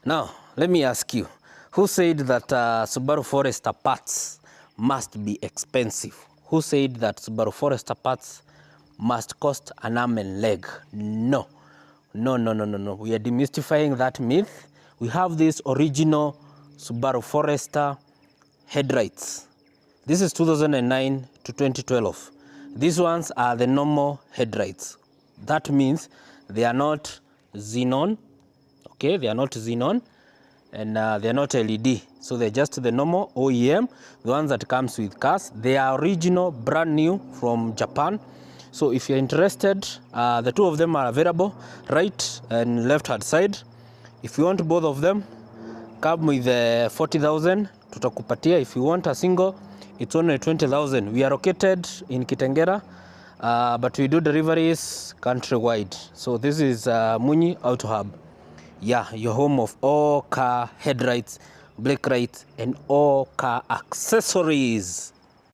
Now, let me ask you, who said that Subaru Forester parts must be expensive? Who said that Subaru Forester parts must cost an arm and leg? No. No, no, no, no, no. We are demystifying that myth. We have this original Subaru Forester headlights. This is 2009 to 2012. These ones are the normal headlights. That means they are not xenon. Okay, they are not xenon and they are not LED. So they're just the normal OEM, the ones that comes with cars. They are original, brand new from Japan. So if you're interested, the two of them are available, right and left hand side. If you want both of them, come with 40,000 tutakupatia. If you want a single, it's only 20,000. We are located in Kitengela, but we do deliveries countrywide. So this is Munyi Auto Hub. Yeah, your home of all car headlights, brake lights, and all car accessories.